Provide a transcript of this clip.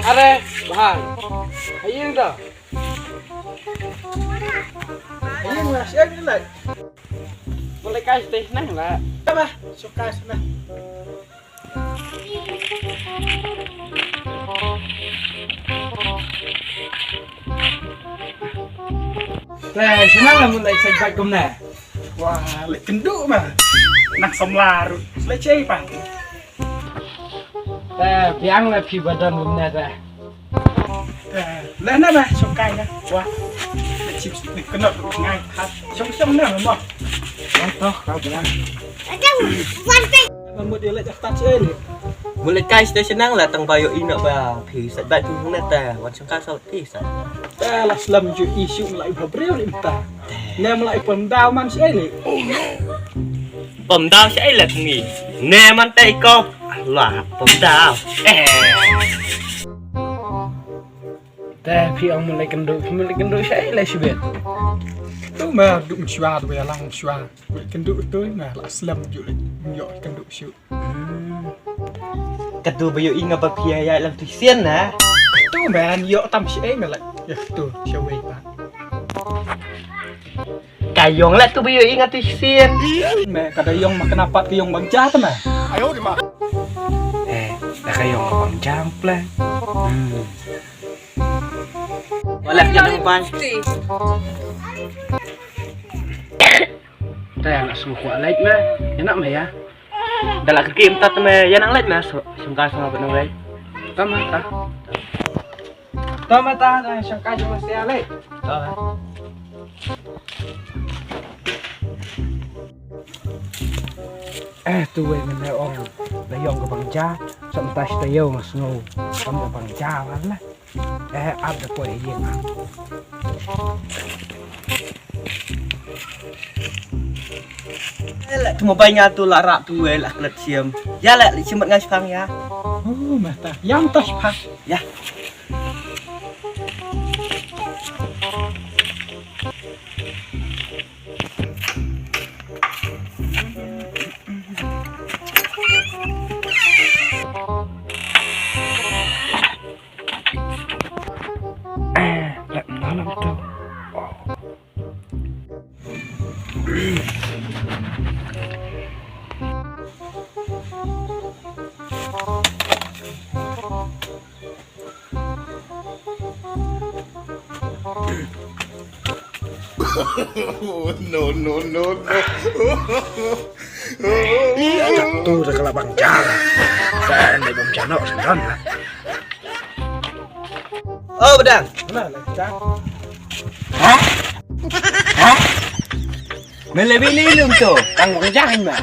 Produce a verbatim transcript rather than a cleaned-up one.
Are, Bhang. Hayin to. Hayin, ma, siang ni lah. Boleh kai teh nang lah. Apa? Suka sana. Te, shnang la mut leit sait bad kumne. Wah, leit kynduh ma. Nang samla ruh. Leit sait bad. Te, biang la phi ba don kumne te. Te, leh na ma, shong kai na. Wah. Leit chip leit kynduh ruh ngai. Shong shong na ma. Wah, toh ka biang. Ba mut ïa leit ïa tat sha ei leh. Mut leit kai sha shnong la tang ba ïohi noh ba phi sat bad phi hung na ta wan shong kai sa phi sa. Ta la slem ju i shu la i ba briew leh mynta. Ne ma la i pom daw man sha ei leh. Pom daw sha ei leh ngi. Ne man ta i ko. La pom daw. Eh. Te phi ong mut leit kynduh, phi mut leit kynduh sha ei leh shibit. Tu ma duk mynshuwa tu ïa lang mynshuwa. Leit kynduh tu ma la slem ju leit ïoh kynduh shu. Hmm. Katu ba ïohi nga ba phi ïa lam tu sien na. Tu man ïoh tam shi ei ma leit. Ïa tu shawei ba. Ka ïong la tu ba ïohi nga tu sien. Ma ka da ïong ma kena pat ka ïong bang ja ta ma. Ayo di ma. Eh, da ka ïong ka bang ja pleng. Hmm. Wala ka ïong bang. Te ïa nga sngew kwah leit ma. Ïa nga ma ïa. Da la kyrkieh mynta te me ïa nang leit me shong kai shong ba nang leit. Ta ma ta. Ta ma ta, nang shong kai jong me sia leit. Ta. Eh, tu wei men me ong. La ïong ka bang ja. Sa mynta shi taïew nga sngew. Kam ka bang ja wan la. Eh, ap da poi ïing. Eh, la tu mobile nga tu la rak tu, eh, la klet siam. Ya la, li siam nga shipang ya. Oh, mata. Yang tas pa. Ya. Eh, lek dalam tu. Oh. No, no, no, no. Tu dah kelabang jalan. Saya anda bom janok sendon lah. Oh, bedang. Mana lah kita? Hah? Hah? Melebi ni lum tu. Tang bedang ma.